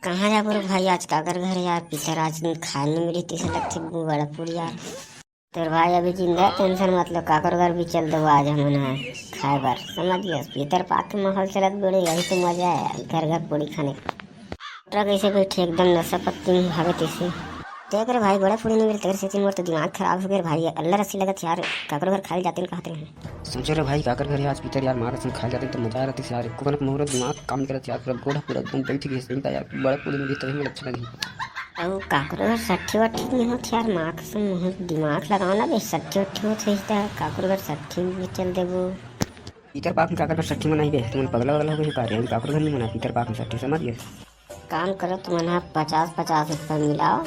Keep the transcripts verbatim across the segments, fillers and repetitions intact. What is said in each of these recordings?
कहाँ जाबो रे भाई, आज काकर घर यार, पितर आज दिन खाए नहीं मिली, तइसे लगथे बड़ा पूरी यार। तोर भाई अभी जिंदा है, टेंशन मत लो, काकर घर भी चल देबो आज हमन ह खाए बर, समझ गए? पितर पाक के माहौल चलत बड़े, यही तो मजा है घर घर पूरी खाने का। पूरा कैसे बैठे एकदम नशा पत्ती में भागे तइसे। देख रे भाई, बड़ा पूरी नहीं मिलते, तेरे सेती मोर तो दिमाग खराब हो गया रे भाई, अल्लाह रसी लगत यार, काकर घर खाए जाते हैं कहते हैं। सोचो रे भाई, काकर घर आज पितर यार मार रसन खाए जाते तो मजा आ रहा यार, एको कनक मोर दिमाग काम नहीं करत यार, पूरा गोड़ा पूरा एकदम बैठ गया, सही यार, बड़ा पूरी मिली तभी में अच्छा लगी। अउ काकरो घर सट्ठी वट्ठी नहीं होत यार, माँ कसम, मुँह दिमाग लगाओ ना बे, सट्ठी वट्ठी होत रही त काकरो घर सट्ठी भी चल देबो। पितर पाक में काकर घर सट्ठी मनाई बे, तुमन पगला वगला हो गए का रे? अभी काकरो घर नहीं मना पितर पाक में सट्ठी, समझ गए? काम करो, तुमन ह पचास पचास रुपया मिलाओ,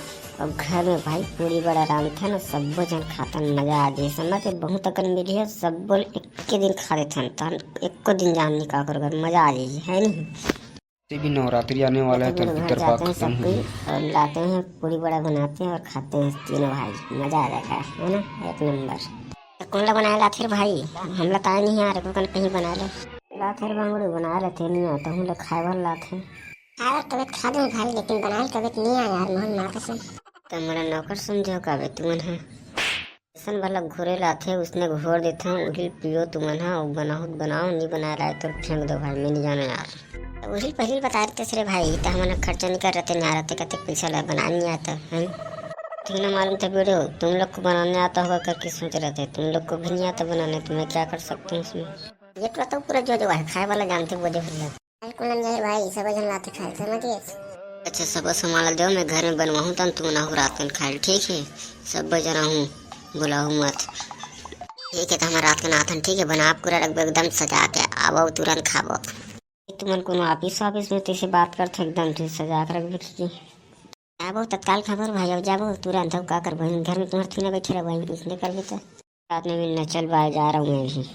और घर में भाई पूरी बड़ा रांधथन, सब्बो जन खातन, मजा आ जाए, समझ गए? बहुत अकन मिली है, सब्बो एके दिन खा लेथन, तहन एको दिन जान नहीं काकरो घर, मजा आ जाए, है नहीं? से भी नवरात्रि आने वाला है, तो तो घर पितर पाक जाते हैं खत्म सब हो कोई गया। और लाते हैं, पूरी बड़ा बनाते हैं और खाते हैं तीनों भाई, मजा आ जाएगा, है ना? एक नंबर। तो कौन ला बनाए लाथे रे भाई? हमला ताए नहीं यार, एको कन कहीं बना ले। लाथे रे बांगड़ू, बना लेथे नहीं आता हूँ, ले खाए वाला लाथे। खाए बर तबे खा दूँ भाई, लेकिन बनाए तबे नहीं आया यार, मोहन मार से। तो मोला नौकर समझो का बे तुमन है? अइसन भला घोरे लाथे, उसने घोर देथंव, उहिल पियो तुमन ह, अउ बनाहू त बनाओ, नी बनाए लाए तो फेंक दो भाई, मैं नी जानो यार। त उहिल पहिली बता देते रे भाई, त हमन ह खर्चा नहीं कर रहते, नहीं रहते, कहते पैसा ला बनाए नहीं आता, हैं? ठीक ना मालूम था वीडियो, तुम लोग को बनाने आता होगा करके सोच रहे थे, तुम लोग को भी नहीं आता बनाने, तो मैं क्या कर सकता हूँ उसमें? ये तो बताओ पूरा जो जो है, खाए वाला जानते वो जो है। कुलन जाए भाई, सब जन लाथे खाए, समझ गए? अच्छा, सब सामान ला दो, मैं घर में बनवाहूँ, तन तुमन आहू रात कन खाए, ठीक है? सब जन आहू, बुलाहू मत। ठीक है, तो हम रात कन आथन, ठीक है? बना पूरा रखबो एकदम सजा के, आवो तुरंत खाबो। तुमन कोनो ऑफिस ऑफिस में तैसे बात करथे, एकदम से सजा के रखबो, ठीक है? जाबो तत्काल खाबो भाई, अब जाबो तुरंत, अब का करबो? घर में तुम्हारे थोड़ी ना बैठे रहो भाई, इसने करबो तो। रात में मिलना, चल बाय, जा रहा हूँ मैं अभी।